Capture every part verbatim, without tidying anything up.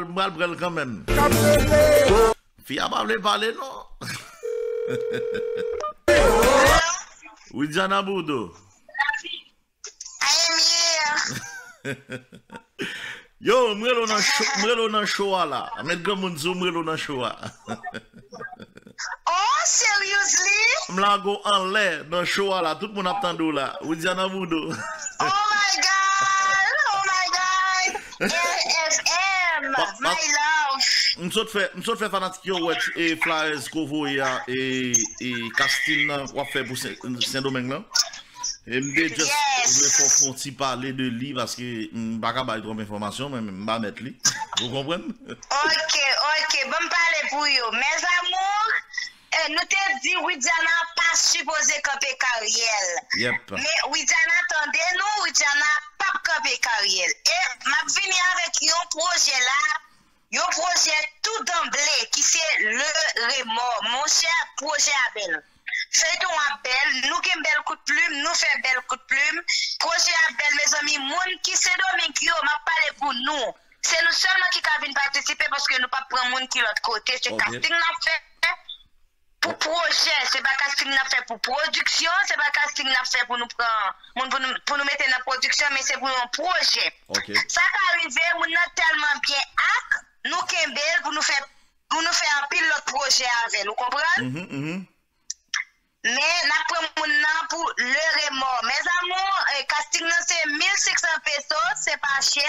m pral pran l kanmenm. Fi a pa vle pale, non. Widiana Bourdeau. Yo, m rele w nan cho-, m rele w nan show a la. Met granmoun di w m rele w nan show a. Oh, seriously? M lage w anlè nan show a la. Tout moun ap tande w la. Widiana Bourdeau. Oh my God! Oh my God! R F M, my love. M sot fè, m sot fè fanatik yo wè e flyers ke w voye a, e, e casting nan w ap fè pou Sen, Sendomeng lan. E m te just vle fè w fè yon ti pale de li, paske m pa ka bay twòp enfòmasyon, men m pa mèt li. Ou konprann? Ok, ok, ban m pale pou yo. Mes amours, eh, nou te di Widiana pa sipoze kanpe karyè l. Men Widiana tande nou, Widiana p ap kanpe karyè l. E m ap vini avèk yon pwojè la, yon pwojè tou danble ki se Le Remords. Monchè, pwojè a bèl. Feyton an bèl, nou gen bèl kout plim, nou fè bèl kout plim. Pwojè a bèl, mezanmi, moun ki Sendomeng yo, m ap pale pou nou. Se nou sèlman ki ka vin patisipe paske nou p ap pran moun ki lòt kote. Se casting n ap fè pou pwojè. Se pa casting n ap fè pou pwodiksyon, se pa casting n ap fè pou nou pran moun pou nou, pou nou mete nan pwodiksyon, men se pou yon pwojè. Sa ka rive, moun nan tèlman byen ak, nou kenbe l pou nou fè, pou nou fè anpil lòt pwojè avè l, ou konprann? Men n ap pran moun nan pou Le Remords. Mes amours, eh, casting nan se mil senk san pesos, se pa chè.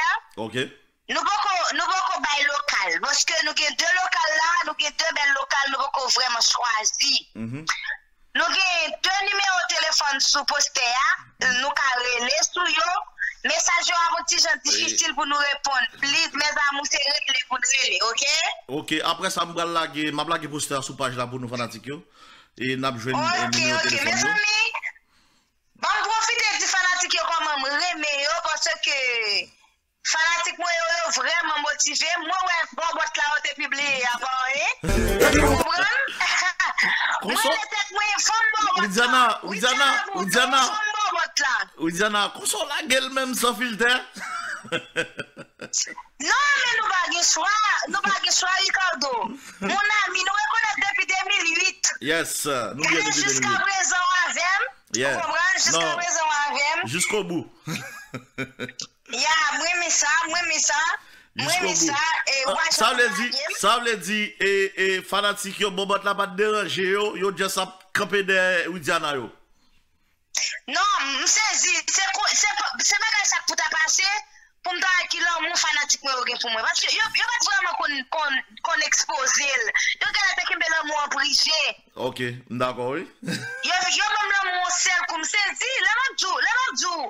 Nou poko, nou poko bay lokal, paske nou gen de lokal la, nou gen de bèl lokal, nou poko vrèman chwazi. Nou gen de nimewo telefòn sou postè a, nou ka rele sou yo. Mesaj yo ap yon ti jan difisil pou nou reponn. Please, mes amours, se rele pou n rele, ok? Ok, apre sa, m pral lage, m ap lage postè a sou paj la pou nou fanatik yo. E n ap jwenn, eh, nimewo telefòn yo. Mezanmi, ban m pwofite di fanatik yo kòman m renmen yo, paske fanatik mwen yo, yo vrèman motive. Mwen wè bòbòt la yo te pibliye a pa anyen. Ou konprann? Mwen wè tèt mwen, fanm bòbòt la. Widiana, Widiana, Widiana, fanm bòbòt la. Widiana, konsa w lage l menm san filtè? Non, men nou pa gen chwa. Nou pa gen chwa, Ricardo. Mon ami, nou rekonèt depi de mil uit. Yes, nou byen depi de mil uit. Gade jiska prezan w avè m. Ou konprann? Jiska prezan w avè m. Jusqu'au bout. Ya, m renmen sa, m renmen sa. M renmen sa. E, w a jan w lage m. Sa vle di, sa vle di, e, e, fanatik yo, bòbòt la pa t deranje yo, yo just ap kanpe dèyè Widiana yo. Non, m sezi. Se ko-, se pa, se bagay sa k pou ta pase pou m ta wè ki lanmou fanatik mwen yo gen pou mwen. Paske yo, yo pa t vrèman konn, konn, konn ekspoze l. Yo genlè te kenbe lanmou an prive. Ok, m dakò, wi. Yo, yo ban m lanmou yon sèl kou. M sezi. Lè m ap di w, lè m ap di w,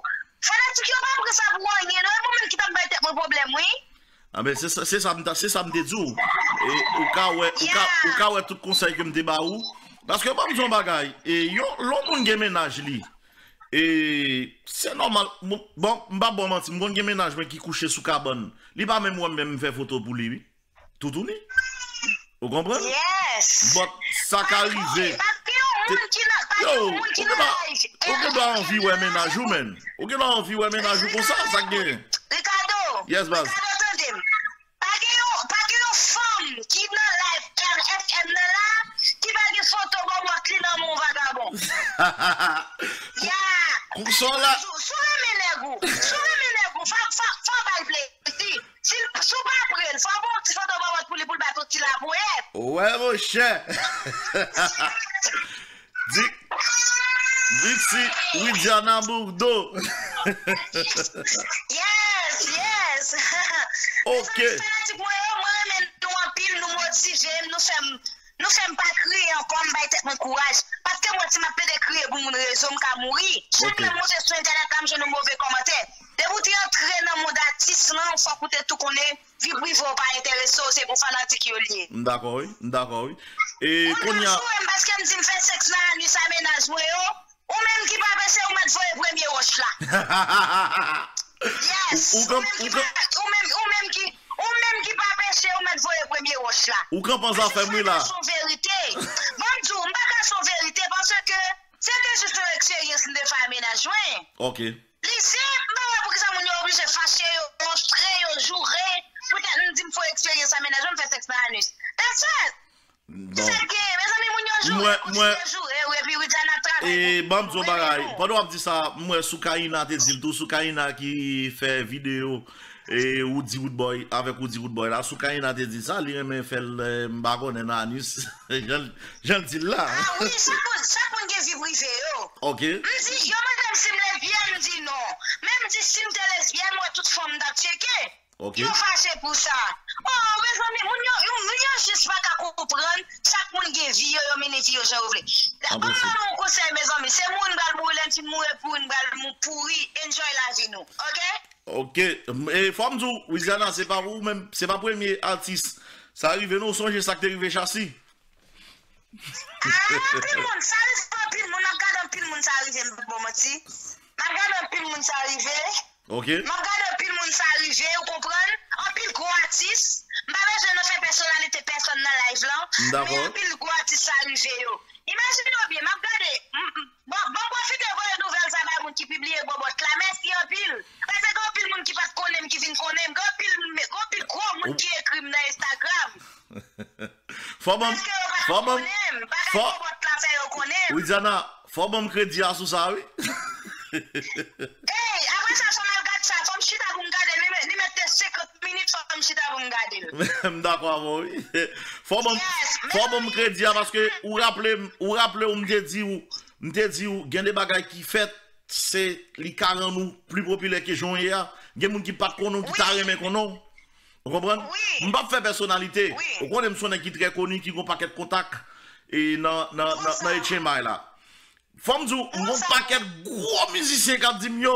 fanatik yo pa pran sa pou anyen, non. E mwen menm ki t ap bay tèt mwen pwoblèm, wi. Anben, se sa, se sa m ta, se sa m te di w. E, ou ka wè, ou ka, ou ka wè tout konsèy ke m te ba ou. Paske, ban m di w yon bagay, e, yon, lè yon moun gen mennaj li, e, se nòmal, bon, bon, m p ap ba w manti, m konn gen mennaj mwen ki kouche sou kabann. Li pa menm wè m menm m fè foto pou li, wi. Toutouni. Ou konprann? Yes. But sa ka rive. Pa gen yon moun ki nan, pa gen yon moun ki nan live. Ou gen dwa anvi wè mennaj ou, menn. Ou gen dwa anvi wè mennaj ou konsa, sa k genyen? Ricardo. Yes, baz. Ricardo, tande m. Pa gen yon, pa gen yon fanm ki nan live R F M nan la ki pa gen foto bòbòt li nan men yon vagabon. Ya. Konsa la. Si w renmen nèg ou, si w renmen nèg ou, fò, fò, fò w ba l plezi. Si, si w pa pre l, fò w ba yon ti foto bòbòt pou li, pou l bat yon ti laponyèt. Wè, monchè. Di, Dixie, Widiana Bourdeau. Yes, yes. Ok. Mezanmi, fanatik mwen yo, mwen renmen nou anpil, nou motive m, nou fè m, nou fè m pa kriye ankò, m bay tèt mwen kouraj. Paske mwen, si m ap plede kriye pou moun rezo, m ka mouri. Chak lè m monte sou entènèt la, m jwenn yon move kòmantè. Depi w te antre nan mond atis lan, fòk ou te tou konnen vi prive w pa enterese w, se pou fanatik yo l ye. M dakò, wi. M dakò, wi. E kounye a. Ou nan joure m paske m di m fè sèks nan lannwit a mennaj mwen yo. Ou menm ki pa peche, ou mèt voye premye wòch la. Yes. Ou, ou, ou menm ki pa, ou menm, ou menm ki, ou menm ki pa peche, ou mèt voye premye wòch la. Ou kanpe an zafè m, wi, la. Paske m pa kache yon verite. Ban m di w, m pa kache yon verite paske se te jis yon eksperyans m te fè a mennaj mwen. Ok. Li se, m pa wè poukisa moun yo oblije fache, yo monstre, yo joure. Poutèt m di m fè yon eksperyans. sa, mennaj mwen fè sèks nan anis. That's it. Bon. Ki sa k genyen? Mezanmi, moun yo joure, mwen, kouti mwen, yo joure, wi, epi Widiana ap travay e, pou, ban m di w pou bagay, remen nou. Pandan w ap di sa, m wè Soukaina te di l tou, Soukaina ki fè videyo e Roody Roodboy, avèk Roody Roodboy la, Soukaina te di sa, li renmen fè l, eh, m pa konnen nan anis, jan, jan l di l la. Ah wi, chak moun, chak moun gen vi prive yo. Ok. M di, yo mande m si m lesbyèn, m di non. Men m di, si m te lesbyèn, m wè tout fanm m t ap tcheke. Ok. Yo fache pou sa. Oh, mezanmi, moun yo, yo, moun yo jis pa ka konprann. Chak moun gen vi yo, yo mennen vi yo jan yo vle. Ban m ban nou yon konsèy, mezanmi. Se mouri m pral mouri, lè m fin mouri, pou m pral mou-, pouri, enjoy lavi nou. Ok? Ok. E fò m di w, Widiana, se pa ou menm, se pa premye atis. Sa rive non, w sonje sa k te rive Chasi? Ah, anpil moun, sa rive anpil moun, m ap gade anpil moun sa rive, m p ap ba w manti. M ap gade anpil moun sa rive. Ok. M ap gade anpil moun sa rive, ou konprann? Anpil gwo atis. M pa bezwen nan fè pèsonalite pèsonn nan live lan, m dakò, men anpil gwo atis sa rive yo. Imajine w byen, m ap gade, m, m, bon, bon pwofite voye nouvèl sa bay moun ki pibliye bòbòt la. Mèsi anpil. Paske gen anpil moun ki pa t konnen m ki vin konnen m. Gen anpil, gen anpil gwo moun ki ekri m nan Instagram. Fò ban m, paske yo pa t konnen m. Bagay bòbòt la fè yo konnen m. Widiana, fò ban m kredi a sou sa, wi. Ey, apre sa, fò m al gad sa, fò m chita pou m gade l. Li mèt, li mèt te senkant minit, fò m chita pou m gade l. M dakò avè w, wi. Fò ban m, yes, fò ban m kredi a, paske ou raple m, ou raple w, m te di w, m te di w, gen de bagay ki fèt, se li ka rann ou pli popilè ke jan w ye a. Gen moun ki pa t konnen w, ki ta renmen konnen w. Ou konprann? Wi. M p ap fè pèsonalite. Wi. Ou konnen m se yon nèg ki trè koni, ki gon pakèt kontak e nan, nan, nan, nan H M I la. Fò m di w, m gon pakèt gwo mizisyen k ap di m, yo,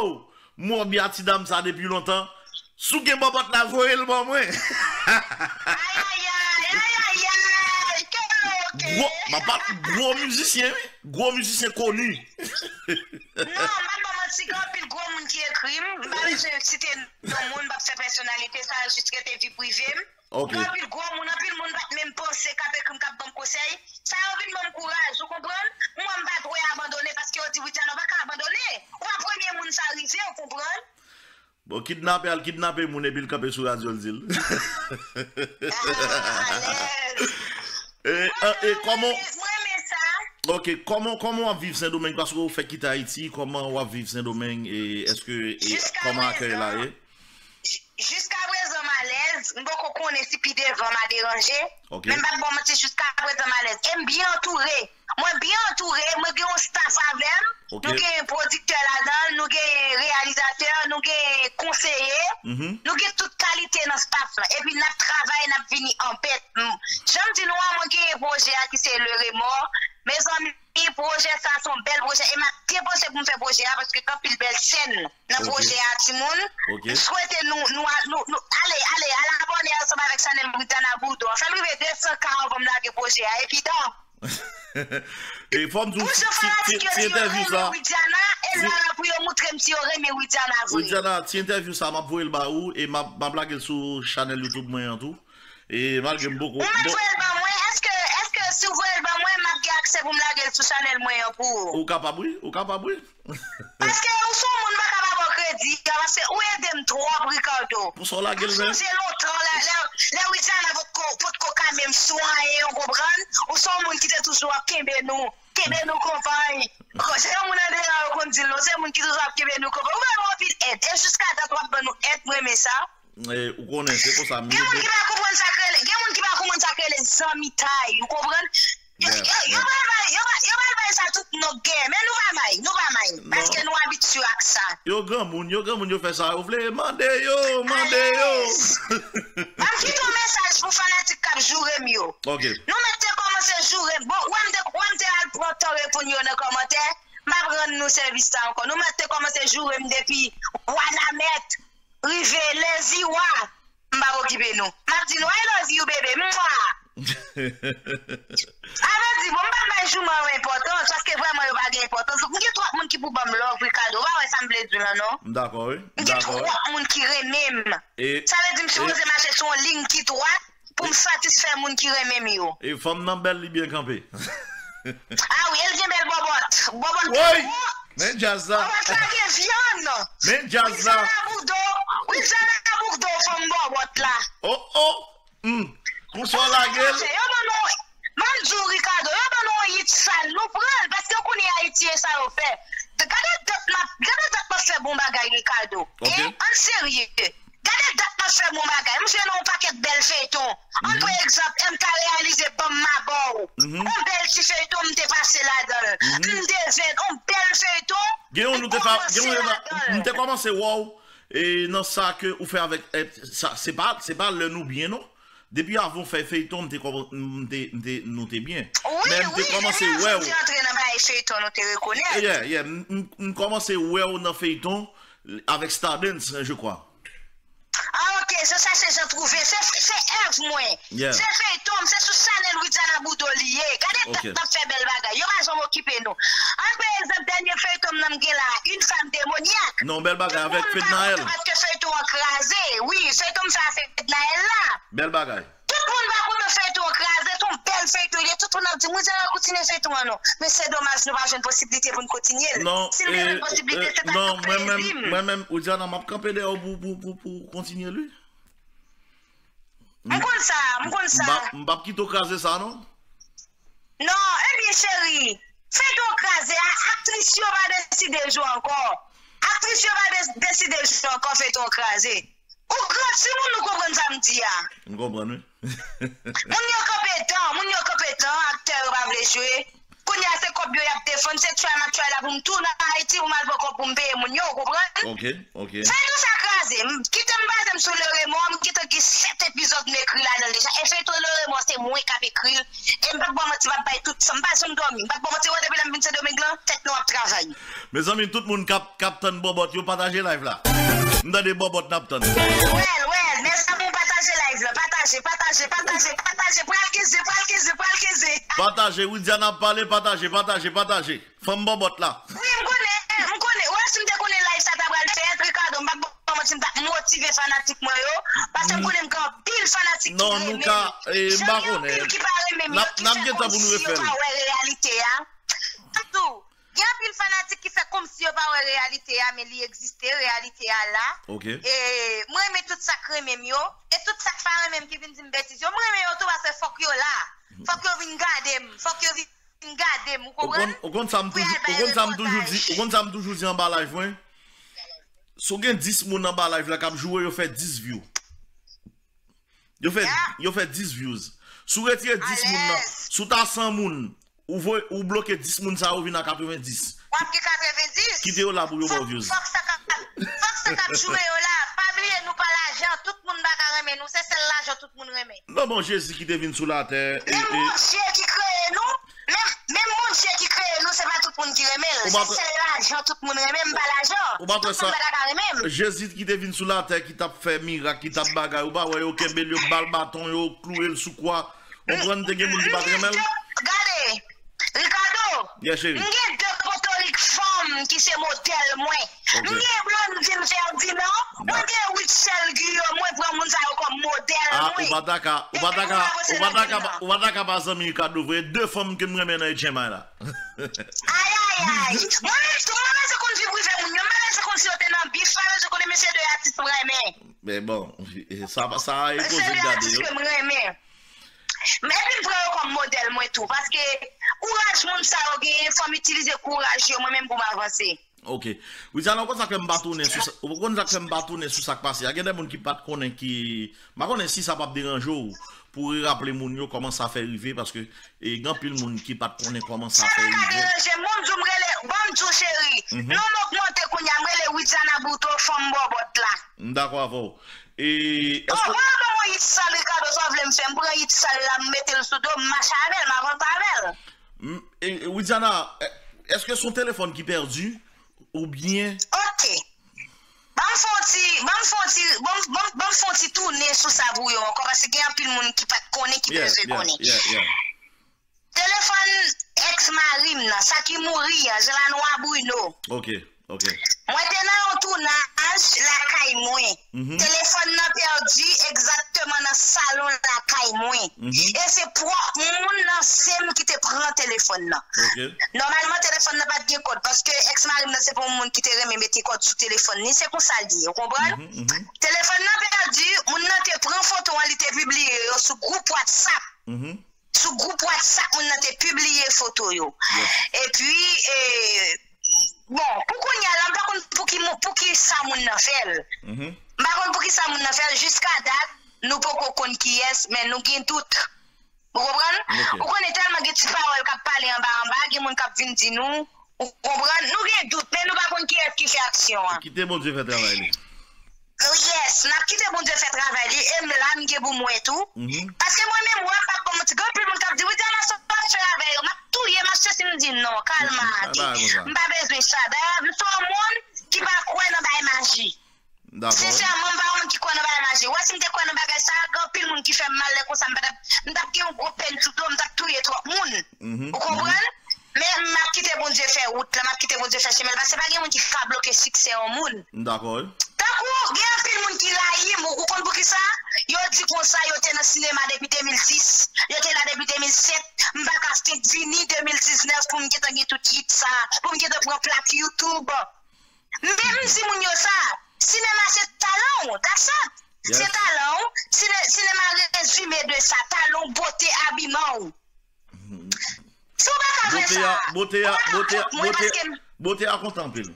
m wè w byen a ti dam sa depi lontan. Si w gen bòbòt la, voye l ban mwen. Ayayay, ayayay, kèlòke. Gwo, m ap pale gwo mizisyen, wi. Gwo mizisyen koni. Non, m ap ba w manti, gen anpil gwo moun ki ekri m. M pa bezwen site non moun, m p ap fè pèsonalite, sa jis rete vi prive m. Ok. Gen anpil gwo moun, anpil moun pa t menm panse k ap ekri m, k ap ban m konsèy. Sa yo vin ban m kouraj, ou konprann? Mwen, m pa dwe abandone paske yo di, Widiana, ou pa ka abandone. Ou pa premye moun sa rive, ou konprann? Bon, kidnapè al kidnape moun epi l kanpe sou radyo, l di l. Ah, alèz. E, e, e kòman, mwen renmen sa. Ok, kòman, kòman w ap viv Sendomeng? Paske w fèk kite Ayiti, kòman w ap viv Sendomeng? E èske, e kòman akèy la ye? Jiskaprezan m alèz, m poko konnen si pi devan m a deranje. Ok. Men m p ap ba w manti, jiskaprezan m alèz. E m byen antoure. Mwen byen antoure, mwen gen yon staff avè m. Ok. Nou gen pwodiktè ladan l, nou gen reyalizatè, nou gen konseye, nou gen tout kalite nan staff lan. Epi n ap travay, n ap vini anpèt. M, jan m di nou an, mwen genyen pwojè a ki se Le Remords. Mezanmi, pwojè sa se yon bèl pwojè. E m ap depanse pou m fè pwojè a paske gen anpil bèl sèn nan pwojè a, timoun. Ok. M swete nou, nou, nou, nou, ale, ale, al abòne ansanm avèk chanèl Widiana Bourdon. Fè l rive de san K anvan m lage pwojè a. Epi dan. E fò m di w, ti, ti, ti entèvyou sa, Widiana, e lè pou yo moutre m si yo renmen Widiana vre. Widiana, ti entèvyou sa, m ap voye l ba ou e m ap, m ap lage l sou chanèl YouTube mwen an tou. E malgre m poko. Ou mèt voye l ban mwen. Èske, èske si w voye l ban mwen, m ap gen aksè pou m lage l sou chanèl mwen an pou ou? Ou kapab, wi. Ou kapab, wi. Paske ou se yon moun, m pa ka pa ba w kredi, paske ou ede m twòp, Ricardo. Pou sa w lage l, men. M sonje lontan, lè, lè, lè Widiana potko, potko ka menm sou anyen, ou konprann? Ou se yon moun ki te toujou ap kenbe nou, kenbe nou konpay. Se yon moun andeyò yo konn di l, non, se yon moun ki toujou ap kenbe nou konpay. Ou ba nou anpil èd, e jiska dat w ap ban nou èd, mwen renmen sa. E, ou konnen, se konsa m ye. Gen moun ki pa konprann sa k rele, gen moun ki pa konprann sa k rele zanmitay, ou konprann? Yo, yo, yo pral bay, yo pral, yo pral bay sa tout nòg gen, men nou pa may, nou pa may, paske nou abitye ak sa. Yo granmoun, yo granmoun, yo fè sa yo vle, mande yo, mande yo. Alèz. Ban m kite yon mesaj pou fanatik k ap joure m yo. Ok. Nou mèt te kòmanse joure m. Bon, wè m te, wè m te al pran tan reponn yo nan kòmantè, m ap rann nou sèvis sa ankò. Nou mèt te kòmanse joure m depi Wanament. Rive Lèziwa, m p ap okipe nou. M ap di nou, I love you, bebe. Mwa! Sa vle di, bon, m pa t bay jouman yo enpòtans, paske vrèman yo pa gen enpòtans. M gen twòp moun ki pou ban m love, Ricardo. Ou pa wè sa m vle di w lan, non? M dakò, wi. M gen twòp moun ki renmen m. Sa vle di, m sipoze mache sou yon liy ki dwat pou m satisfè moun ki renmen m yo. E fanm nan bèl, li byen kanpe. Ah wi, e l gen bèl bòbòt. Bòbòt gwo. Men djaz la. Bòbòt la gen vyann. Men djaz la. Widiana Bourdon, Widiana Bourdon, fanm bòbòt la. Oh, oh. Hmm. Pou sa w lage l. Yo ban nou, m ap di w, Ricardo, yo ban nou yon hit sal, nou pran l, paske w konnen Ayiti e sa yo fè. Gade dat m ap, gade dat m ap fè bon bagay, Ricardo. Ok. Hein? Ann serye. Gade dat m ap fè bon bagay. M jwe nan yon pakèt bèl feyton. Ann pran egzanp, M K reyalize Ban m ma ba w. Yon bèl ti feyton m te pase ladan l. M te jwenn yon bèl feyton. Gen yon nou te fa, gen yon nou te kòmanse wè w e nan sa ke ou fè avèk, eh, sa, se pa, se pa lè nou byen non. Depi avan w fè feyton, m te kòman, m te, m te, nou te byen. Men m te kòmanse wè w. Wi, wi, antre nan bagay feyton, nou te rekonèt. Yeah, yeah, m, m, m kòmanse wè w nan feyton avèk Stardens, je crois. Ah, ok, se sa, se jan twouve. Se, se èv mwen. Yeah. Se feyton m, se sou chanèl Widiana Boudreau li ye. Gade dat m ap fè bèl bagay. Yo pa janm okipe nou. Ann pran egzanp dènye feyton m nan m gen la, Une femme démoniaque. Non, bèl bagay avèk Fednaelle. Tout moun pa kontan paske feyton an kraze. Wi, feyton m fè a Fednaelle la. Bèl bagay. Tout moun pa kontan feyton an kraze, se yon bèl feyton li ye. Tout moun ap di, Widiana kontinye feyton an non. Men se domaj nou pa jwenn posiblite pou n kontinye l. Non, si n te jwenn posiblite, se ta t ap plezi m. Mwen menm, Widiana, m ap kanpe dèyè w pou, pou, pou, pou kontinye li. M konn sa, m konn sa. M p ap, m p ap kite w kraze sa non. Non, ebyen cheri, feyton kraze a, aktris yo pa deside jwe ankò. Aktris yo pa de-, deside jwe ankò, feyton kraze. Ou gran timoun, ou konprann sa m di a. M konprann, wi. Moun yo kanpe tan, moun yo kanpe tan, aktè yo pa vle jwe. Kounye a se kòb yo y ap defann, se try m ap try la pou m tounen Ayiti pou m al pran kòb pou m peye moun yo, ou konprann? Ok, ok. Feyton sa kraze. M, kite m baze m sou Le Remords, m gentan gen sèt epizòd m ekri ladan l deja. E feyton Le Remords se mwen k ap ekri l. E m p ap ba w manti, m ap bay tout san m, m pa janm dòmi. M p ap ba w manti, wè depi lè m vin Sendomeng lan, tèt nou ap travay. Mezanmi, tout moun k ap, k ap tann Bòbòt yo, pataje live la. M tande Bòbòt n ap tann. Well, well, mezanmi, pataje live la, pataje, pataje, pataje, pataje, pral kize, pral kize, pral kize. Pataje, Widiana ap pale, pataje, pataje, pataje. Fanm Bòbòt la. Wi, m konnen, m konnen. Ou wè si m te konnen live sa ta pral fèt, Ricardo, m p ap ba w manti, m t ap motive fanatik mwen yo, paske m konnen m gen anpil fanatik ki renmen m. Non, nou ka, eh, m pa konnen. Jan gen anpil ki pa renmen m yo, ki fè kòmsi yo pa wè reyalite a. Tankou, gen anpil fanatik ki fè kòmsi yo pa wè reyalite a, men li egziste, reyalite a la. Ok. E mwen renmen tout sa k renmen m yo, e tout sa k pa renmen m ki vin di m betiz yo, m renmen yo tou paske fòk yo la. Fòk yo vin gade m, fòk yo vin gade m, ou konprann? Ou konn, ou konn sa m toujou, ou konn sa m toujou di, ou konn sa m toujou di anba live mwen? Si w gen dis moun anba live la k ap joure, yo fè dis view. Yo fè, yo fè dis views. Si w retire dis moun nan, si w ta san moun, ou voye, ou bloke dis moun sa yo vin a katrevenndis. W ap gen katrevenndis. Kite yo la pou yo ba w views. Fòk, fòk sa k ap, fòk sa k ap joure yo la. Pa bliye nou pa lajan, tout moun pa ka renmen nou, se sèl lajan tout moun renmen. Non, bon, Jezi ki te vin sou latè, e, menm e Bondye ki kreye nou, menm, menm Bondye ki kreye nou, se pa tout moun ki renmen l. Se sèl lajan tout moun renmen, m pa lajan. Tout moun pa ta ka renmen m. Jezi ki te vin sou latè, ki t ap fè mirak, ki t ap bagay, ou pa wè yo kenbe l, yo ba l baton, yo klouwe l sou kwa. Konprann, te gen moun ki pa t renmen l. Gade, Ricardo, m gen de potorik fanm ki se modèl mwen. M gen Blondine Ferdinand, mwen gen Rutshelle Guillaume, mwen pran moun sa yo kòm modèl mwen. Ah, ou pa ta ka, ou pa ta ka, ou pa ta ka, ou pa ta ka pa zanmi Ricardo vre. De fanm ke m renmen nan H M I la. Ayayay. Mwen menm tou, mwen bezwen konn vi prive moun yo, m pa bezwen konn si yo te nan bif, m pa bezwen konnen, men se de atis mwen renmen. Men bon, sa, sa a e koze gade yo. Se de atis ke m renmen. Men epi m pran yo kòm modèl mwen tou, paske kouraj moun sa yo genyen, fò m itilize kouraj yo mwen menm pou m avanse. Ok. Widiana, ou konn sa k fè m pa tounen sou sa, ou konn sa k fè m pa tounen sou sa k pase a? Gen de moun ki pa t konnen ki, m pa konnen si sa p ap deranje w pou w raple moun yo kòman sa fè rive, paske, e, gen anpil moun ki pa t konnen kòman sa fè rive. Sa pa deranje m, bon, m di w, m rele, bon, m di w, cheri, non m ogmante kounye a, m rele Widiana Bourdeau, fanm bòbòt la. M dakò avè w. E, èske... Oh, wè, ban mwen hit sal, Ricardo, sa w vle m fè? M pran hit sal la, m mete l sou do, m mache avè l, m avanse avè l. M, e, e, Widiana, e, èske se yon telefòn ki pèdi oubyen? Ok. Ban m fè yon ti, ban m fè yon ti, ban m, ban m, ban m fè yon ti tounen sou sa pou yo ankò, paske gen anpil moun ki pa t konnen, ki bezwen konnen. Yeah, yeah, yeah, yeah. Telefòn èks mari m nan, sa ki mouri an, Jean Lanois Bruno. Ok, Mwen te nan yon tounaj lakay mwen. Telefòn nan pèdi egzakteman nan salon lakay mwen. E se pwòp moun nan se m ki te pran telefòn nan. Nòmalman, telefòn nan pa t gen kòd, paske ex mari m nan se pa yon moun ki te renmen mete kòd sou telefòn li. Se konsa l ye, ou konprann? Telefòn nan pèdi, moun nan te pran foto an, li te pibliye yo sou gwoup WhatsApp. Sou gwoup WhatsApp, moun nan te pibliye foto yo. Epi, e, bon, pou kounye a la, m pa konn pou ki, pou ki sa moun nan fè l. M pa konn pou ki sa moun nan fè l. Jiska dat, nou poko konn kiyès, men nou gen dout. Ou konprann? Ou konnen tèlman gen ti pawòl k ap pale anba anba, gen moun k ap vin di nou, ou konprann? Nou gen dout, men nou pa konn kiyès ki fè aksyon an. Kite Bondye fè travay li. Oh yes, n ap kite Bondye fè travay li, e m la, m gen pou m wè tou. Paske mwen menm, wè, m p ap ba w manti, gen anpil moun k ap di, Widiana, sa w ap fè avè yo, m ap touye, m ap sesi, m di, non, kalma, m pa bezwen sa. Dayè, m se yon moun ki pa kwè nan bay maji. Sensèman, m pa yon moun ki kwè nan bagay maji. Wè, si m te kwè nan bagay sa a, gen anpil moun ki fè m mal lè konsa, m pa t ap, m t ap gen yon gwo pèn sou do, m t ap touye twòp moun. Ou konprann? Men m ap kite Bondye fè wout la, m ap kite Bondye fè chemen l, paske pa gen moun ki ka bloke siksè yon moun. Tankou gen anpil moun ki rayi m, ou, ou konn poukisa? Yo di konsa, yo te nan sinema depi de mil sis, yo te la depi de mil sèt, m pa ka fenk vini de mil diznèf pou m gentan gen tout hit sa, pou m gentan pran plak YouTube. Men m di moun yo sa, sinema se talan w, that's it. Se talan w, sine-, sinema rezime de sa, talan w, bote, abiman w. Si w pa ka fè sa, ou pa ka kont mwen paske m- Bote a konte anpil.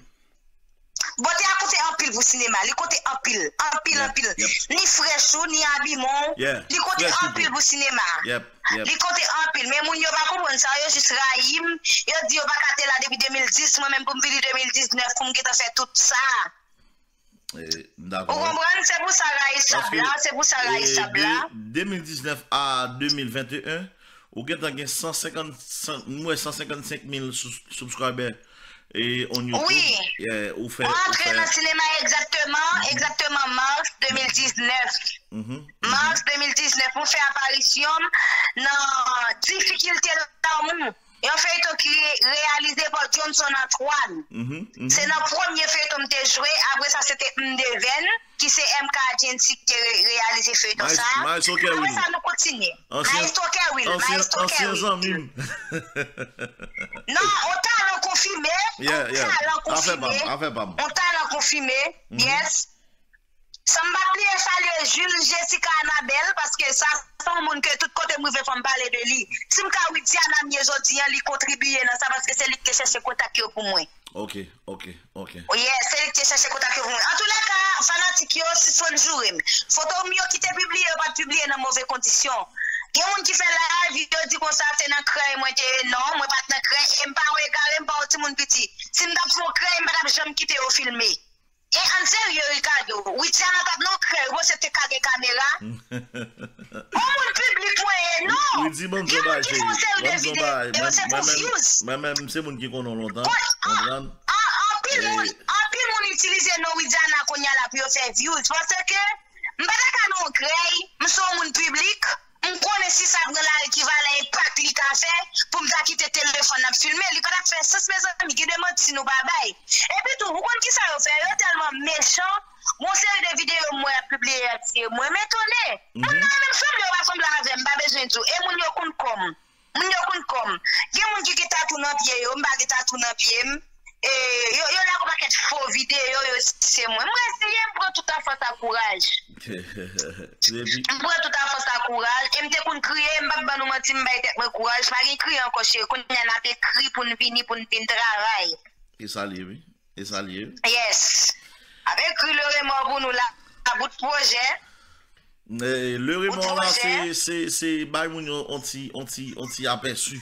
Bote a konte anpil pou sinema, li konte anpil, anpil, anpil. Ni frèch ou, ni abiman w, li konte anpil pou sinema. Li konte anpil, men moun yo pa konprann sa, yo jis rayi m. Yo di yo pa ka te la depi de mil dis, mwen menm pou m vini de mil diznèf, pou m gentan fè tout sa. Ou konprann? Se pou sa rayisab la, se pou sa rayisab la. De mil diznèf a de mil venteyen, ou gentan gen san senkant, m wè san senkant senk mil subscriber on YouTube. Wi. Ou fè, ou antre nan sinema egzakteman, egzakteman mas de mil diznèf. Mas de mil diznèf, mwen fè aparisyon m nan Difikilte lanmou. Yon feyton ki reyalize pa Johnson Antoine. Se nan premye feyton m te jwe, apre sa se te M Devèn, ki se M K Agency ki te re-, reyalize feyton sa. Apre sa nou kontinye. Maestro Kerwin, Maestro Kerwin. Non, on talan konfime, on talan konfime, on talan konfime, yes. San m pa bliye salye Jules Jessica Anabel, paske sa se yon moun ke tout kote m rive fò m pale de li. Si m ka Widiana m ye jodi an, li kontribiye nan sa, paske se li ki te chèche kontak yo pou mwen. Ok, ok, ok. Oh yes, se li ki te chèche kontak yo pou mwen. Antoulèka, fanatik yo, sispann joure m. Foto m yo ki te pibliye, yo pa t pibliye nan move kondisyon. Gen moun ki fè live, yo di konsa se nan krèy mwen te ye. Non, mwen pa t nan krèy, e m pa yon egare, m pa yon timoun piti. Si m t ap fè yon krèy, m pa t ap janm kite yo filme. E ann serye, Ricardo, Widiana pa t nan krèy, ou panse te ka gen kamera? On moun piblik mwen ye, non. Gen moun ki fè yon seri de videyo, se pou views. Mwen menm, se moun ki konnen w lontan, konprann? Anpil moun, anpil moun itilize non Widiana kounye a la pou yo fè views, paske m pa ta ka nan yon krèy, m se yon moun piblik, m konnen si sa pran lari ki valè enpak li ka fè, pou m ta kite telefòn nan ap filme, li pa t ap fè sans, mezanmi, gen de manti nou pa bay. Epi tou, ou konn kisa yo fè? Yo tèlman mechan, gon seri de videyo m wè y ap pibliye, y ap tiye mwen, m etone. Moun nan menm sanble yo pa sanble avè m, m pa bezwen di w, e moun yo konn kò m. Moun yo konn kò m. Gen moun ki gen tatou nan pye yo, m pa gen tatou nan pye m. E, yo, yo lage yon pakèt fo videyo, yo di se mwen. M reziyen, m pran tout afans ak kouraj. M pran tout afans ak kouraj. E m te konn kriye, m p ap ban nou manti, m bay tèt mwen kouraj. Pa gen kriye ankò, cheri. Kounye a n ap ekri pou n vini, pou n vin travay. E sa l ye, wi. E sa l ye. Yes. Ap ekri le remò pou nou la, bout pwojè. E, le remò la, se, se, se bay moun yo on ti, on ti, on ti apèsi.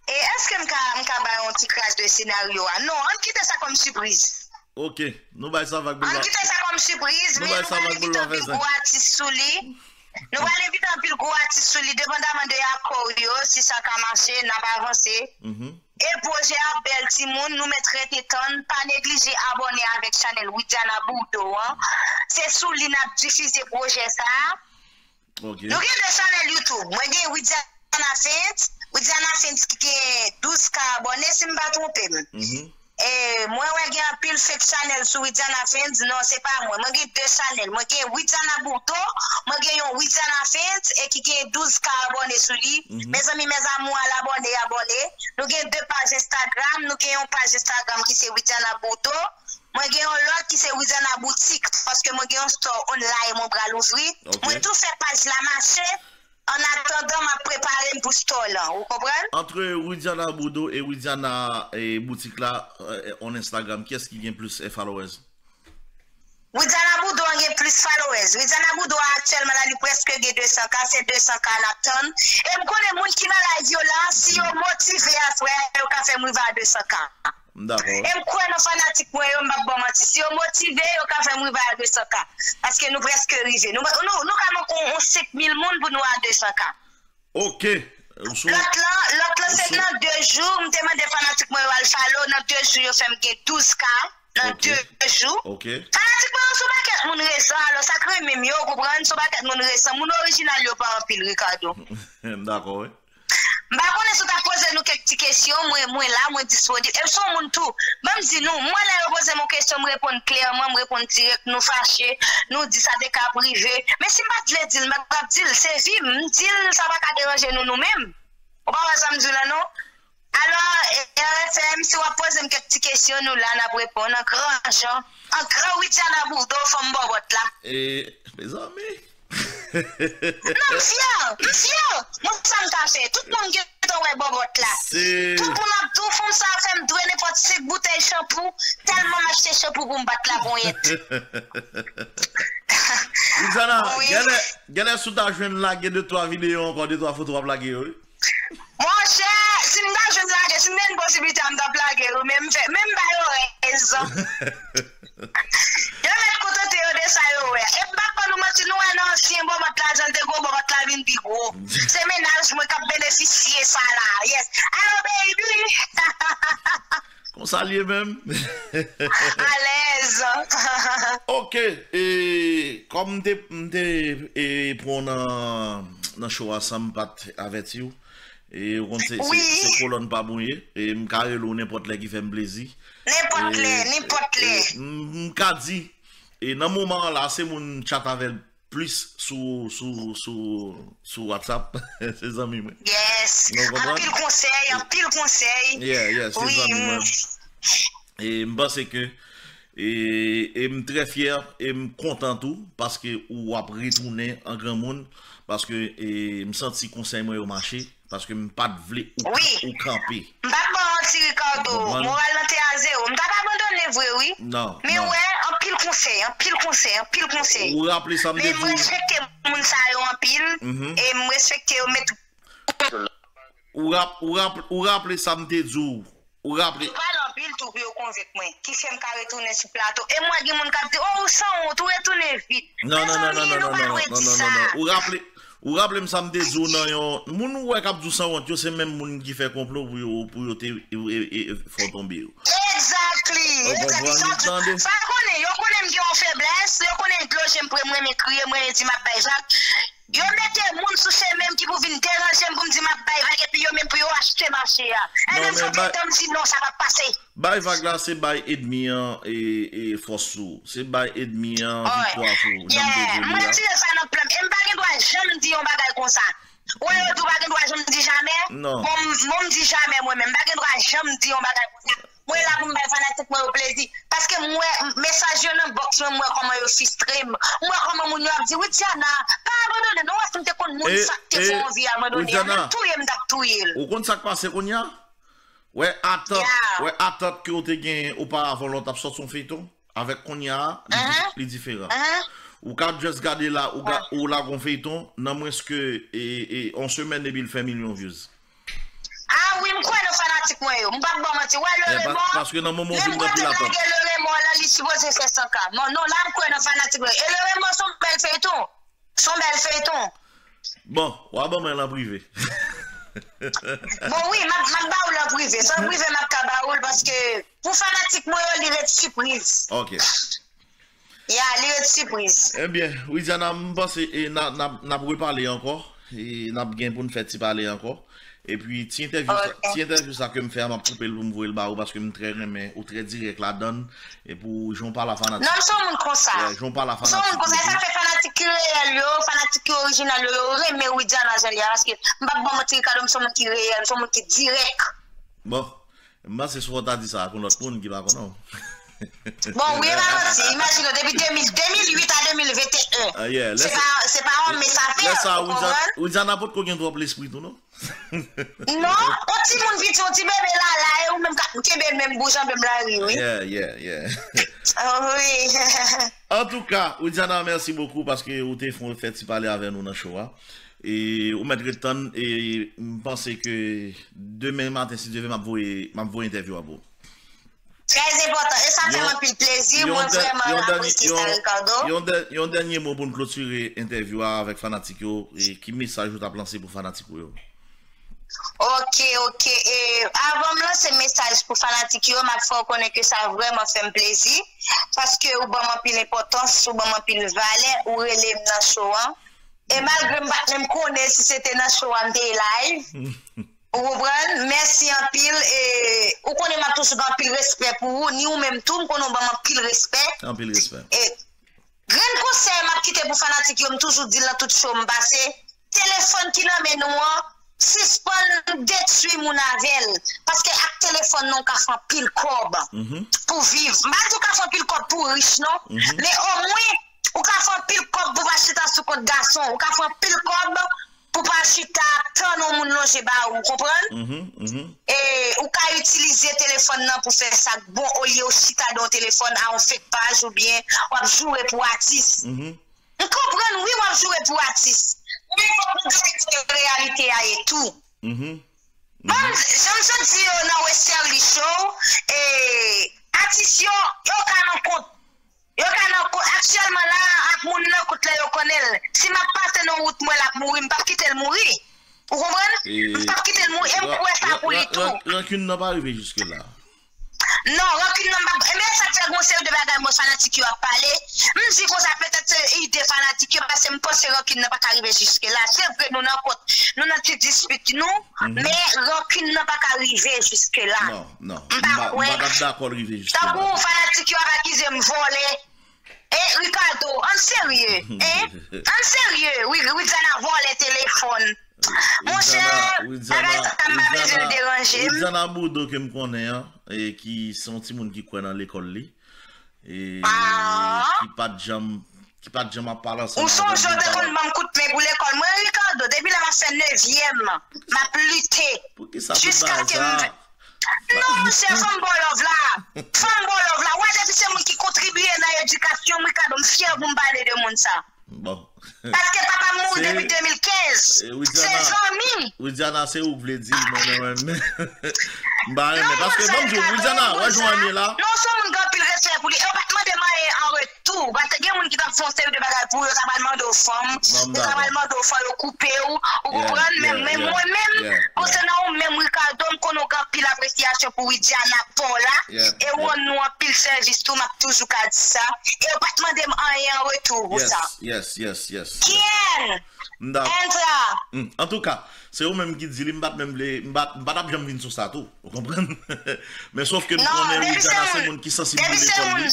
E èske m ka, m ka bay yon ti kras de senaryo a? Non, ann kite sa kòm sipriz. Ok, nou bay sa vag boul la. Ann kite sa kòm sipriz, men nou pral envite anpil gwo atis sou li. Nou pral envite anpil gwo atis sou li, depandaman de akò yo, si sa ka mache, n ap avanse. E pwojè a bèl timoun, nou mèt rete tann, pa neglije abòne avèk chanèl Widiana Bourdeau an. Se sou li n ap difize pwojè sa a. Nou gen de chanèl YouTube. Mwen gen Widiana Fentz, Widiana Fentz ki gen douz K abòne, si m pa twonpe m. E, mwen wè gen anpil fake channel sou Widiana Fans. Non, se pa mwen. Mwen gen de channel. Mwen gen Widiana Bourdeau, mwen gen yon Widiana Fans e ki gen douz K abòne sou li. Mezanmi, mes amours, al abòne, abòne. Nou gen de paj Instagram. Nou gen yon paj Instagram ki se Widiana Bourdeau. Mwen gen yon lòt ki se Widiana Boutique, paske mwen gen yon store online mwen pral ouvri. Mwen tou fè paj la mache. An atandan, m ap prepare m pou store lan, ou konprann? Antre Widiana Bourdeau e Widiana e boutik la, e, on Instagram, kiyès ki gen plis, e, followers? Widiana Bourdeau an gen plis followers. Widiana Bourdeau a aktyèlman la, li prèske gen de san K, se de san K n ap tann. E m konnen moun ki nan live yo la, si yo motive aswè a, yo ka fè m rive a de san K. M dakò. E m kwè nan fanatik mwen yo, m p ap ba w manti. Si yo motive, yo ka fè m rive a de san K. Paske nou prèske rive. Nou, nou, nou ka manke yon senk mil moun pou nou a de san K. Ok. Lòt lan, lòt lan se nan de jou, m te mande fanatik mwen yo al follow, nan de jou yo fè m gen douz K, nan de jou. Fanatik mwen yo se yon pakèt moun resan, alò sa k renmen m yo, ou konprann, se yon pakèt moun resan, moun orijinal yo pa anpil, Ricardo. M dakò, wi. M pa konnen si w t ap poze nou kèk ti kesyon, mwen, mwen la, mwen disponib. E m se yon moun tou. Ban m di nou, mwen lè yo poze m yon kesyon, m reponn klèman, m reponn dirèk, nou fache, nou di sa te ka ap rive. Men si m pa t vle di l, m pa t ap di l, se vi m, m di l, sa pa ka deranje nou, nou menm. Ou pa wè sa m di w la, non? Alò, e, R F M, si w ap poze m kèk ti kesyon, nou la, n ap reponn an gran jan. An gran Widiana Bourdeau, fanm bòbòt la. E, mezanmi. Non, m fyè, m fyè. Mwen, sa m ka fè. Tout moun gentan wè bòbòt la. Tout moun ap di w, fanm sa fè m dwe nenpòt senk boutèy chanpou, tèlman m achte chanpou pou m bat laponyèt. Widiana, genlè, genlè si w ta jwenn lage de twa videyo ankò, de twa foto w ap lage yo, wi. Monchè, si m ta jwenn lage, si m te gen posiblite a, m t ap lage, wi, men m fè, men m ba yo rèz. Yo mèt kontante yo de sa yo wè. E m p ap ban nou manti, nou wè nan ansyen bòbòt la, jan l te gwo, bòbòt la vin pi gwo. Se mennaj mwen k ap benefisye sa la. Yes. Alo, baby! Konsa l ye menm. Alèz. Ok, e kòm m te, m te e, pran w nan, nan show a san m pa t avèti w, e ou konn se, se, se kolòn pa m ou ye, e m ka rele w nenpòt lè ki fè m plezi. Nenpòt lè, nenpòt lè. E m, m ka di, e nan moman an la, se moun m tchat avè l plis sou, sou, sou, sou WhatsApp, se zanmi mwen. Yes. Nou konprann? Anpil konsèy, anpil konsèy. Yeah, yeah, se zanmi mwen. E m panse ke, e, e m trè fyè, e m kontan tou, paske ou ap retounen an granmoun, paske, e, m santi konsèy mwen yo mache, paske m pa t vle ou, ou kanpe. M p ap ba w manti, Ricardo. Moral lan te a zewo. M t ap abandone vre, wi. Men wè, anpil konsèy, anpil konsèy, anpil konsèy. Ou raple sa m te di w. Men m respekte moun sa yo anpil, e m respekte yo, men Ou rap-, ou rap-, ou raple sa m te di w. Ou raple. Yo pale anpil tou pou yo konvenk mwen. Ki fè m ka retounen sou plato. E m wè gen moun k ap di, "Oh, ou sanwont, ou retounen vit." Mezanmi, nou pa dwe di sa. Ou raple, ou raple m sa m te di w nan yon moun ou wè k ap di w sanwont yo, se menm moun ki fè konplo pou yo, pou yo te, e, e, e, fè w tonbe yo. Exactly. Ou konprann? Sa konnen, yo konnen m gen yon feblès, yo konnen dlo je m pre, m renmen kriye, m renmen di m ap bay vag. Yo mete moun sou chemen m ki pou vin deranje m pou m di m ap bay vag epi yo menm pou yo achte mache a. E menm fòk yo tann m di non, sa p ap pase. Bay vag la se bay ènmi an e, e fòs sou ou. Se bay ènmi an viktwa sou ou. Jan m te di w la. M retire sa nan plan m. E m pa gen dwa janm di yon bagay konsa. Ou wè yo di w pa gen dwa janm di jamè? Non. Bon, m, bon, m di jamè mwen menm. M pa gen dwa janm di yon bagay konsa. Mwen la pou m bay fanatik mwen yo plezi. Paske m wè mesaj yo nan bòks mwen, m wè kòman yo fistre m. M wè kòman moun yo ap di, "Widiana, pa abandone non." Wè si m te konn moun sa k te fè w anvi abandone a, menm touye m t ap touye l. Ou konn sa k pase kounye a? Wè atant, wè atant ke w te gen oparavan lè w t ap sòti yon feyton, avèk kounye a, li di-, li diferan. Ou ka just gade la, ou ga-, ou lage yon feyton, nan mwens ke, e, e, yon semèn epi l fè milyon views. Ah wi, m kwè nan fanatik mwen yo. M p ap ba w manti. Wè, le remò, menm kote m lage le remò la, li sipoze fè san K. Non, non, la m kwè nan fanatik mwen yo. E le remò se yon bèl feyton. Se yon bèl feyton. Bon, w a ban mwen l an prive. Bon, wi, m ap, m ap ba ou l an prive. Se an prive m ap ka ba ou l paske pou fanatik mwen yo, li ret sipriz. Ok. Ya, li ret sipriz. Ebyen, Widiana, m panse, e, n a, n a, n ap repale ankò. E n ap gen pou n fè ti pale ankò. Epi ti entèvyou sa, ti entèvyou sa ke m fè a, m ap koupe l pou m voye l ba ou paske m trè renmen, ou trè dirèk ladan l. E pou jan w pale a fanatik. Non, m se yon moun konsa. Yeah, jan w pale a fanatik. M se yon moun konsa, e sa fè fanatik ki reyèl yo, fanatik ki orijinal yo, yo renmen Widiana jan l ye a, paske m p ap ba w manti, Ricardo, m se yon moun ki reyèl, m se yon moun ki dirèk. Bon, m panse si w ta di sa ak yon lòt moun ki pa konnen w. Bon, wi, e pa manti. Imajine w, depi de mil, de mil uit a de mil venteyen. Ah, yeah. Se pa, se pa yon mes sa fè, ou konprann? Widiana potko gen twòp lespri tou, non? Non, yon timoun piti, yon ti bebe lala, e ou menm k ap kenbe l menm bouch anba m lari, wi. Yeah, yeah, yeah. Ah, wi. Antouka, Widiana, mèsi bokou paske ou te fè, fè ti pale avè nou nan show a. E ou mèt ret tann, e m panse ke demen maten, si Dye vle, m ap voye, m ap voye entèvyou a pou ou. Trè enpòtan. E sa fè m anpil plezi. Mwen vrèman apresye sa, Ricardo. Yon dè-, yon dènye mo pou n klotire entèvyou a avèk fanatik yo. E ki mesaj ou t ap lanse pou fanatik ou yo? Ok, ok. E avan m lanse mesaj pou fanatik yo, m ap fè w konnen ke sa vrèman fè m plezi. Paske ou ban m anpil enpòtans, ou ban m anpil valè, ou rele m nan show an. E malgre m pa t menm konnen si se te nan show a m te ye live. Ou konprann? Mèsi anpil. E ou konnen m ap toujou gen anpil respè pou ou, ni ou menm tou, m konnen w ban m anpil respè. Anpil respè. E grenn konsèy m ap kite pou fanatik yo, m toujou di l nan tout show m pase, telefòn ki nan men nou an, sispann detwi moun avè l. Paske ak telefòn nan, w ka fè anpil kòb pou viv. M pa di w ka fè anpil kòb pou w rich, non. Men omwen, ou ka fè anpil kòb pou w pa chita sou kont gason. Ou ka fè anpil kòb pou pa chita ap tann yon moun lonje ba ou, ou konprann? E ou ka itilize telefòn nan pou fè sa k bon olye w chita nan yon telefòn a yon fake paj oubyen w ap joure pou atis. M konprann wi w ap joure pou atis. Men fòk nou gade kote reyalite a ye tou. Bon, jan m sot di yo nan Westerlie Show, e, atis yo, yo ka nan kont Yo ka nan ko-, aktyèlman la, ak moun nan kout la yo konnen l. Si m ap pase nan wout mwen, l ap mouri, m p ap kite l mouri. Ou konprann? M p ap kite l mouri, e m kwè sa pou li tou. Rankin nan pa rive jiske la. Non, rankin nan pa, men sa k fè gon seri de bagay mwen fanatik yo ap pale. M di konsa, petèt se ide fanatik yo, paske m panse rankin nan pa ka rive jiske la. Se vre, nou nan kont, nou nan ti dispit nou, men rankin nan pa ka rive jiske la. Non, non. M pa kwè. M pa t ap dakò l rive jiske la. Tankou fanatik yo ap akize m vòlè. E, Ricardo, ann serye, en? Ann serye, wi, Widiana vòlè telefòn. Monchè, bagay sa m pa bezwen l deranje m. Widiana Boudreau ke m konnen an, e ki se yon timoun ki kwè nan lekòl li. E ki pa t janm, ki pa t janm ap pale ansanm avè m. Ou sonje w te konn ban m kout men pou lekòl mwen, Ricardo, depi lè m ap fè nevyèm, m ap lite. Jiskaske m Non, monchè, fò m ba w love la. Fò m ba w love la. Wè, depi se moun ki kontribiye nan edikasyon m, Ricardo, m fyè pou m pale de moun sa. Bon. Paske papa m mouri depi de mil kenz. Se zanmi. Widiana, se ou k vle di l, mwen, mwen, mwen, m pa renmen. Paske, ban m di w, Widiana, wè jan w ye la. Non, se yon moun gen anpil respè pou li. E yo pa t mande m anyen an retou. Tou, paske gen moun ki t ap fè yon seri de bagay pou ou, yo ta pral mande w fanm, yo ta pral mande w fò yo koupe w, ou konprann? Men, men mwen menm, konsènan ou menm, Ricardo, m konnen w gen anpil apresyasyon pou Widiana pa w la, e ou rann nou anpil sèvis tou, m ap toujou ka di sa, e yo pa t mande m anyen an retou pou sa. Kyen? Entra. Antouka, se ou menm ki di li, m pa t menm vle, m pa, m pa t ap janm vin sou sa tou. Ou konprann? Men sòf ke m konnen Widiana se moun ki sansib pou lekòl li.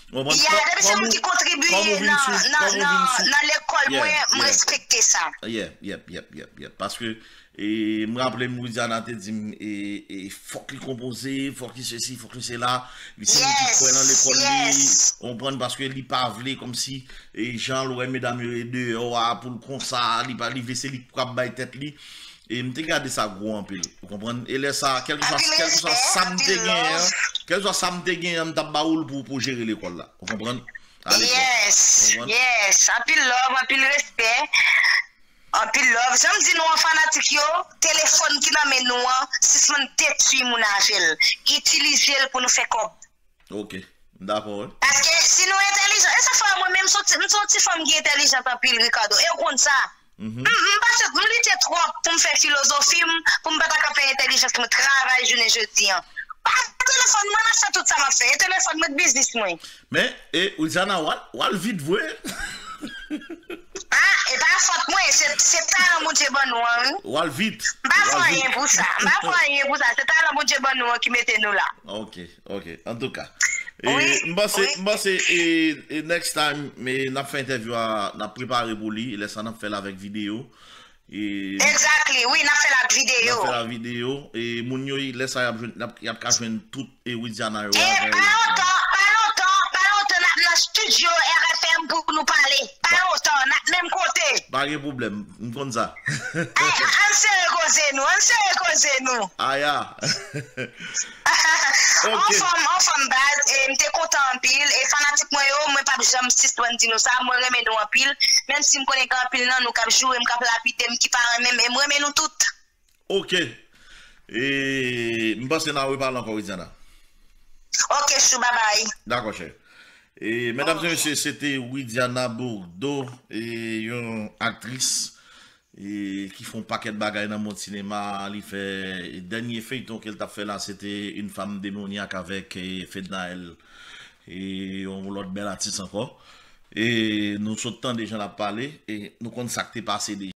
Ou konprann? Ya, depi se moun ki kontribiye nan, nan, nan, nan lekòl mwen, m respekte sa. Yeah, yep, yep, yep, yep. Paske, e, m raple m, Widiana te di m, e, e, fòk li konpoze, fòk li sesi, fòk li sela. Li se moun ki kwè nan lekòl li. Ou konprann? Paske li pa vle kòmsi, e, jan l wè medam yo ye deyò a, pou l konsa, li pa, li vle se li k ap bay tèt li. E m te gade sa gwo anpil, ou konprann? E lè sa, kèlkeswa, kèlkeswa sa m te genyen an, kèlkeswa sa m te genyen an, m t ap ba ou l pou, pou jere lekòl la, ou konprann? Yes, yes. Anpil love, anpil respè. Anpil love. Jan m di nou an, fanatik yo, telefòn ki nan men nou an, sispann detwi moun avè l. Itilize l pou nou fè kòb. Ok, m dakò, wi. Paske si nou entèlijan, e sa fè mwen menm, m se yon ti fanm ki entèlijant anpil, Ricardo, e w konn sa. M, m pa sot, m lite twòp pou m fè filozofi m, pou m pa ta ka fè entèlijans mwen travay jounen jodi an. Pa telefòn mwen, m ap fè tout sa m ap fè. E telefòn mwen, biznis mwen. Men, e, Widiana, w al, w al vit vre. Ah, e pa fòt mwen, se Se talan Bondye ban nou an, wi. W al vit. M pa fè anyen pou sa. M pa fè anyen pou sa. Se talan Bondye ban nou an ki mete nou la. Ok, ok. Antouka. Wi, m panse, m panse e, e next time, men n ap fè entèvyou a, n ap prepare pou li, lè sa n ap fè l avèk videyo. E, Exactly, wi, n ap fè l ak videyo. N ap fè l ak videyo. E moun yo, lè sa y ap jwenn, y ap, y ap ka jwenn tout e Widiana yo. E pa lontan, pa lontan, pa lontan, n ap nan studio R F M pou nou pale. Pa lontan, n ap menm kote. Pa gen pwoblèm, m konn sa. Ann sere koze nou, ann sere koze nou. Aya. Anfòm, anfòm baz, e m te kontan anpil, e fanatik mwen yo, mwen p ap janm sispann di nou sa, mwen renmen nou anpil, menm si m konnen gen anpil nan nou k ap joure m, k ap lapide m, ki pa renmen m, e m renmen nou tout. Ok. E m panse n a repale ankò, Widiana. Ok, chou, babay. Dakò, chè. E, medam e mesye, se te Widiana Bourdeau, e, yon aktris e, ki fè yon pakèt bagay nan mond sinema. Li fè, dènye feyton ke l t ap fè la, se te Une femme démoniaque avèk e, Fednaelle e yon lòt bèl atis ankò. E nou sot tande jan l ap pale, e nou konn sa k te pase deja.